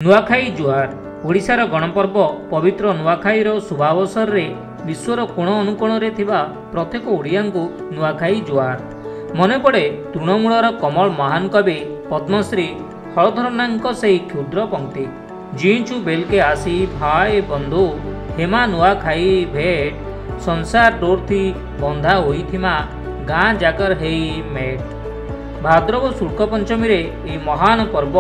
ନୂଆଖାଇ ଜୁହାର। ଓଡ଼ିଶାର ଗଣପର୍ବ ପବିତ୍ର ନୂଆଖାଇର ଶୁଭାବସରରେ ବିଶ୍ୱର କୋଣ ଅନୁକୋଣରେ ଥିବା ପ୍ରତ୍ୟେକ ଓଡ଼ିଆଙ୍କୁ ନୂଆଖାଇ ଜୁହାର। ମନେପଡ଼େ ତୃଣମୂଳର କମଳ ମହାନ କବି ପଦ୍ମଶ୍ରୀ ହଳଧର ନାଗଙ୍କ ସେହି କ୍ଷୁଦ୍ର ପଙ୍କ୍ତି, ଜିଇଁଛୁ ବେଲକେ ଆସି ଭାଇ ବନ୍ଧୁ ହେମା ନୂଆଖାଇ ଭେଟ, ସଂସାର ଡୋରଥି ବନ୍ଧା ହୋଇଥିମା ଗାଁ ଜାଗର ହେଇ ମେଟ୍। ଭାଦ୍ରବ ଶୁଳ୍କ ପଞ୍ଚମୀରେ ଏହି ମହାନ ପର୍ବ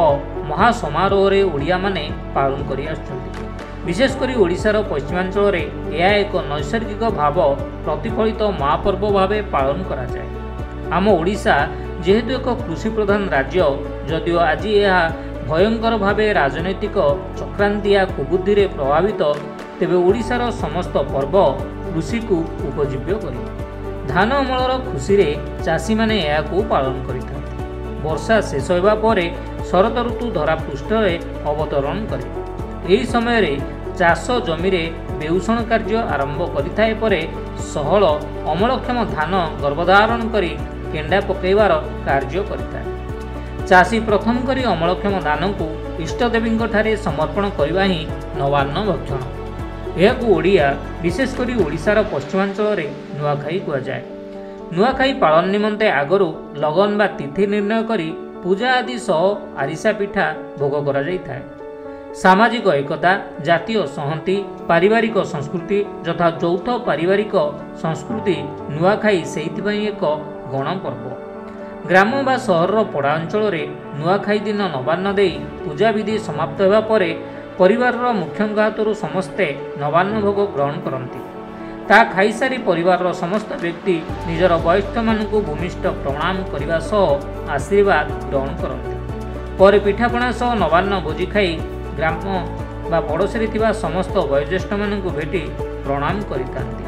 ମହାସମାରୋହରେ ଓଡ଼ିଆମାନେ ପାଳନ କରି ଆସୁଛନ୍ତି। ବିଶେଷ କରି ଓଡ଼ିଶାର ପଶ୍ଚିମାଞ୍ଚଳରେ ଏହା ଏକ ନୈସର୍ଗିକ ଭାବ ପ୍ରତିଫଳିତ ମହାପର୍ବ ଭାବେ ପାଳନ କରାଯାଏ। ଆମ ଓଡ଼ିଶା ଯେହେତୁ ଏକ କୃଷି ପ୍ରଧାନ ରାଜ୍ୟ, ଯଦିଓ ଆଜି ଏହା ଭୟଙ୍କର ଭାବେ ରାଜନୈତିକ ଚକ୍ରାନ୍ତିଆ କୁବୁଦ୍ଧିରେ ପ୍ରଭାବିତ, ତେବେ ଓଡ଼ିଶାର ସମସ୍ତ ପର୍ବ କୃଷିକୁ ଉପଜୀବ୍ୟ କରେ। ଧାନ ଅମଳର ଖୁସିରେ ଚାଷୀମାନେ ଏହାକୁ ପାଳନ କରିଥାନ୍ତି। ବର୍ଷା ଶେଷ ହେବା ପରେ ଶରତ ଋତୁ ଧରା ପୃଷ୍ଠରେ ଅବତରଣ କରେ। ଏହି ସମୟରେ ଚାଷ ଜମିରେ ବେଉଷଣ କାର୍ଯ୍ୟ ଆରମ୍ଭ କରିଥାଏ। ପରେ ସହଳ ଅମଳକ୍ଷମ ଧାନ ଗର୍ଭଧାରଣ କରି କେଣ୍ଡା ପକାଇବାର କାର୍ଯ୍ୟ କରିଥାଏ। ଚାଷୀ ପ୍ରଥମ କରି ଅମଳକ୍ଷମ ଧାନକୁ ଇଷ୍ଟଦେବୀଙ୍କଠାରେ ସମର୍ପଣ କରିବା ହିଁ ନବାନ୍ନ ଭକ୍ଷଣ। ଏହାକୁ ଓଡ଼ିଆ, ବିଶେଷ କରି ଓଡ଼ିଶାର ପଶ୍ଚିମାଞ୍ଚଳରେ ନୂଆଖାଇ କୁହାଯାଏ। ନୂଆଖାଇ ପାଳନ ନିମନ୍ତେ ଆଗରୁ ଲଗନ ବା ତିଥି ନିର୍ଣ୍ଣୟ କରି ପୂଜା ଆଦି ସହ ଆରିସା ପିଠା ଭୋଗ କରାଯାଇଥାଏ। ସାମାଜିକ ଏକତା, ଜାତୀୟ ସଂହତି, ପାରିବାରିକ ସଂସ୍କୃତି ଯଥା ଯୌଥ ପାରିବାରିକ ସଂସ୍କୃତି, ନୂଆଖାଇ ସେଇଥିପାଇଁ ଏକ ଗଣପର୍ବ। ଗ୍ରାମ ବା ସହରର ପଡ଼ା ଅଞ୍ଚଳରେ ନୂଆଖାଇ ଦିନ ନବାନ୍ନ ଦେଇ ପୂଜାବିଧି ସମାପ୍ତ ହେବା ପରେ ପରିବାରର ମୁଖ୍ୟଙ୍କ ହାତରୁ ସମସ୍ତେ ନବାନ୍ନ ଭୋଗ ଗ୍ରହଣ କରନ୍ତି। ତାହା ଖାଇସାରି ପରିବାରର ସମସ୍ତ ବ୍ୟକ୍ତି ନିଜର ବୟୋଜ୍ୟେଷ୍ଠମାନଙ୍କୁ ଭୂମିଷ୍ଠ ପ୍ରଣାମ କରିବା ସହ ଆଶୀର୍ବାଦ ଗ୍ରହଣ କରନ୍ତି। ପରେ ପିଠାପଣା ସହ ନବାନ୍ନ ଭୋଜି ଖାଇ ଗ୍ରାମ ବା ପଡ଼ୋଶୀରେ ଥିବା ସମସ୍ତ ବୟୋଜ୍ୟେଷ୍ଠମାନଙ୍କୁ ଭେଟି ପ୍ରଣାମ କରିଥାନ୍ତି।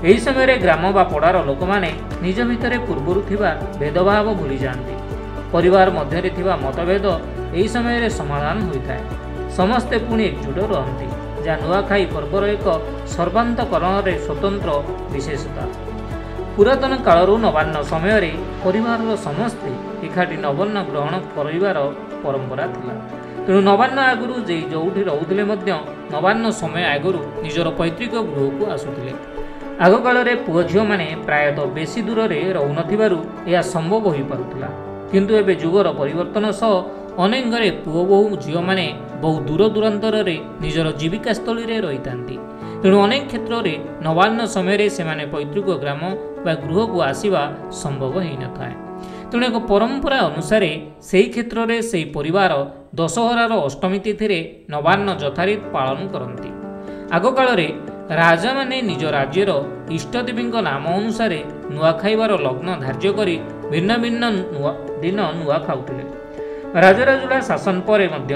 ଏହି ସମୟରେ ଗ୍ରାମ ବା ପଡ଼ାର ଲୋକମାନେ ନିଜ ଭିତରେ ପୂର୍ବରୁ ଥିବା ଭେଦଭାବ ଭୁଲିଯାଆନ୍ତି। ପରିବାର ମଧ୍ୟରେ ଥିବା ମତଭେଦ ଏହି ସମୟରେ ସମାଧାନ ହୋଇଥାଏ। ସମସ୍ତେ ପୁଣି ଏକଜୁଟ ରହନ୍ତି, ଯାହା ନୂଆଖାଇ ପର୍ବର ଏକ ସର୍ବାନ୍ତକରଣରେ ସ୍ୱତନ୍ତ୍ର ବିଶେଷତା। ପୁରାତନ କାଳରୁ ନବାନ୍ନ ସମୟରେ ପରିବାରର ସମସ୍ତେ ଏକାଠି ନବାନ୍ନ ଗ୍ରହଣ କରିବାର ପରମ୍ପରା ଥିଲା। ତେଣୁ ନବାନ୍ନ ଆଗରୁ ଯେ ଯେଉଁଠି ରହୁଥିଲେ ମଧ୍ୟ ନବାନ୍ନ ସମୟ ଆଗରୁ ନିଜର ପୈତୃକ ଗୃହକୁ ଆସୁଥିଲେ। ଆଗକାଳରେ ପୁଅ ଝିଅମାନେ ପ୍ରାୟତଃ ବେଶୀ ଦୂରରେ ରହୁନଥିବାରୁ ଏହା ସମ୍ଭବ ହୋଇପାରୁଥିଲା। କିନ୍ତୁ ଏବେ ଯୁଗର ପରିବର୍ତ୍ତନ ସହ ଅନେକ ଘରେ ପୁଅ ବୋହୂ ଝିଅମାନେ ବହୁ ଦୂର ଦୂରାନ୍ତରରେ ନିଜର ଜୀବିକାସ୍ଥଳୀରେ ରହିଥାନ୍ତି। ତେଣୁ ଅନେକ କ୍ଷେତ୍ରରେ ନବାନ୍ନ ସମୟରେ ସେମାନେ ପୈତୃକ ଗ୍ରାମ ବା ଗୃହକୁ ଆସିବା ସମ୍ଭବ ହୋଇନଥାଏ। ତେଣୁ ଏକ ପରମ୍ପରା ଅନୁସାରେ ସେହି କ୍ଷେତ୍ରରେ ସେହି ପରିବାର ଦଶହରାର ଅଷ୍ଟମୀ ତିଥିରେ ନବାନ୍ନ ଯଥାରୀତି ପାଳନ କରନ୍ତି। ଆଗକାଳରେ ରାଜାମାନେ ନିଜ ରାଜ୍ୟର ଇଷ୍ଟଦେବୀଙ୍କ ନାମ ଅନୁସାରେ ନୂଆ ଖାଇବାର ଲଗ୍ନ ଧାର୍ଯ୍ୟ କରି ଭିନ୍ନ ଭିନ୍ନ ଦିନ ନୂଆ ଖାଉଥିଲେ। ରାଜରାଜୁଡ଼ା ଶାସନ ପରେ ମଧ୍ୟ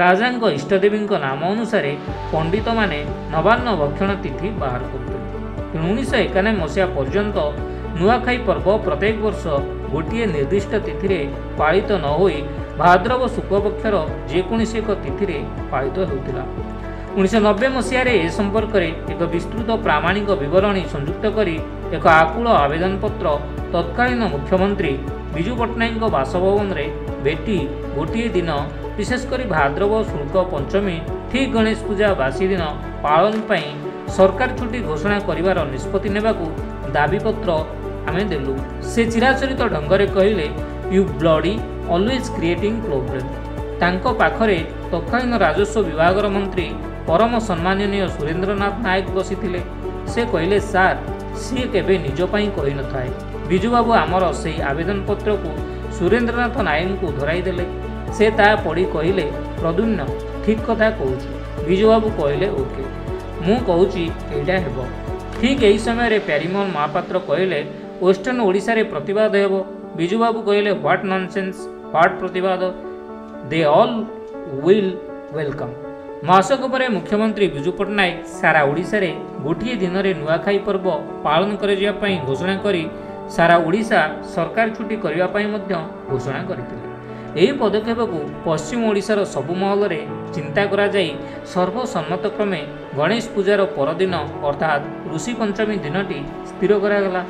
ରାଜାଙ୍କ ଇଷ୍ଟଦେବୀଙ୍କ ନାମ ଅନୁସାରେ ପଣ୍ଡିତମାନେ ନବାନ୍ନ ଭକ୍ଷଣ ତିଥି ବାହାର କରୁଥିଲେ। ତେଣୁ 1991 ମସିହା ପର୍ଯ୍ୟନ୍ତ ନୂଆଖାଇ ପର୍ବ ପ୍ରତ୍ୟେକ ବର୍ଷ ଗୋଟିଏ ନିର୍ଦ୍ଦିଷ୍ଟ ତିଥିରେ ପାଳିତ ନ ହୋଇ ଭାଦ୍ରବ ଶୁକ୍ଳପକ୍ଷର ଯେକୌଣସି ଏକ ତିଥିରେ ପାଳିତ ହେଉଥିଲା। 1990 ମସିହାରେ ଏ ସମ୍ପର୍କରେ ଏକ ବିସ୍ତୃତ ପ୍ରାମାଣିକ ବିବରଣୀ ସଂଯୁକ୍ତ କରି ଏକ ଆକୁଳ ଆବେଦନପତ୍ର ତତ୍କାଳୀନ ମୁଖ୍ୟମନ୍ତ୍ରୀ ବିଜୁ ପଟ୍ଟନାୟକଙ୍କ ବାସଭବନରେ ଭେଟି ଗୋଟିଏ ଦିନ, ବିଶେଷ କରି ଭାଦ୍ରବ ଶୁଳ୍କ ପଞ୍ଚମୀ ଠିକ୍ ଗଣେଶ ପୂଜା ବାସି ଦିନ ପାଳନ ପାଇଁ ସରକାର ଛୁଟି ଘୋଷଣା କରିବାର ନିଷ୍ପତ୍ତି ନେବାକୁ ଦାବିପତ୍ର ଆମେ ଦେଲୁ। ସେ ଚିରାଚରିତ ଢଙ୍ଗରେ କହିଲେ, you bloody always creating problem. ତାଙ୍କ ପାଖରେ ତତ୍କାଳୀନ ରାଜସ୍ୱ ବିଭାଗର ମନ୍ତ୍ରୀ ପରମ ସମ୍ମାନନୀୟ ସୁରେନ୍ଦ୍ରନାଥ ନାୟକ ବସିଥିଲେ। ସେ କହିଲେ, ସାର୍, ସିଏ କେବେ ନିଜ ପାଇଁ କହିନଥାଏ। ବିଜୁବାବୁ ଆମର ସେଇ ଆବେଦନପତ୍ରକୁ ସୁରେନ୍ଦ୍ରନାଥ ନାୟକଙ୍କୁ ଧରାଇଦେଲେ। ସେ ତାହା ପଢ଼ି କହିଲେ, ପ୍ରଦ୍ୟୁମ୍ନ ଠିକ୍ କଥା କହୁଛି। ବିଜୁବାବୁ କହିଲେ, ଓକେ, ମୁଁ କହୁଛି ଏଇଟା ହେବ। ଠିକ୍ ଏହି ସମୟରେ ପ୍ୟାରୀମୋହନ ମହାପାତ୍ର କହିଲେ, ୱେଷ୍ଟର୍ଣ୍ଣ ଓଡ଼ିଶାରେ ପ୍ରତିବାଦ ହେବ। ବିଜୁବାବୁ କହିଲେ, what nonsense, what ପ୍ରତିବାଦ, ଦେ ଅଲ୍ will welcome. ମାସକ ପରେ ମୁଖ୍ୟମନ୍ତ୍ରୀ ବିଜୁ ପଟ୍ଟନାୟକ ସାରା ଓଡ଼ିଶାରେ ଗୋଟିଏ ଦିନରେ ନୂଆଖାଇ ପର୍ବ ପାଳନ କରାଯିବା ପାଇଁ ଘୋଷଣା କରି ସାରା ଓଡ଼ିଶା ସରକାର ଛୁଟି କରିବା ପାଇଁ ମଧ୍ୟ ଘୋଷଣା କରିଥିଲେ। ଏହି ପଦକ୍ଷେପକୁ ପଶ୍ଚିମ ଓଡ଼ିଶାର ସବୁ ମହଲରେ ଚିନ୍ତା କରାଯାଇ ସର୍ବସମ୍ମତକ୍ରମେ ଗଣେଶ ପୂଜାର ପରଦିନ ଅର୍ଥାତ୍ ଋଷି ପଞ୍ଚମୀ ଦିନଟି ସ୍ଥିର କରାଗଲା।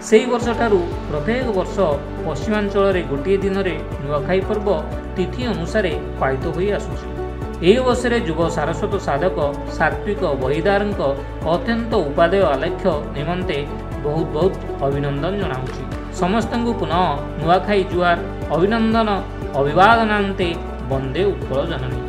ସେହି ବର୍ଷଠାରୁ ପ୍ରତ୍ୟେକ ବର୍ଷ ପଶ୍ଚିମାଞ୍ଚଳରେ ଗୋଟିଏ ଦିନରେ ନୂଆଖାଇ ପର୍ବ ତିଥି ଅନୁସାରେ ପାଳିତ ହୋଇ ଆସୁଛି। ଏହି ଅବସରରେ ଯୁବ ସାରସ୍ୱତ ସାଧକ ସାତ୍ତ୍ୱିକ ବହିଦାରଙ୍କ ଅତ୍ୟନ୍ତ ଉପାଦେୟ ଆଲେଖ୍ୟ ନିମନ୍ତେ ବହୁତ ବହୁତ ଅଭିନନ୍ଦନ ଜଣାଉଛି। ସମସ୍ତଙ୍କୁ ପୁନଃ ନୂଆଖାଇ ଜୁହାର, ଅଭିନନ୍ଦନ, ଅଭିବାଦନାନ୍ତେ। ବନ୍ଦେ ଉତ୍କଳ ଜନନୀ।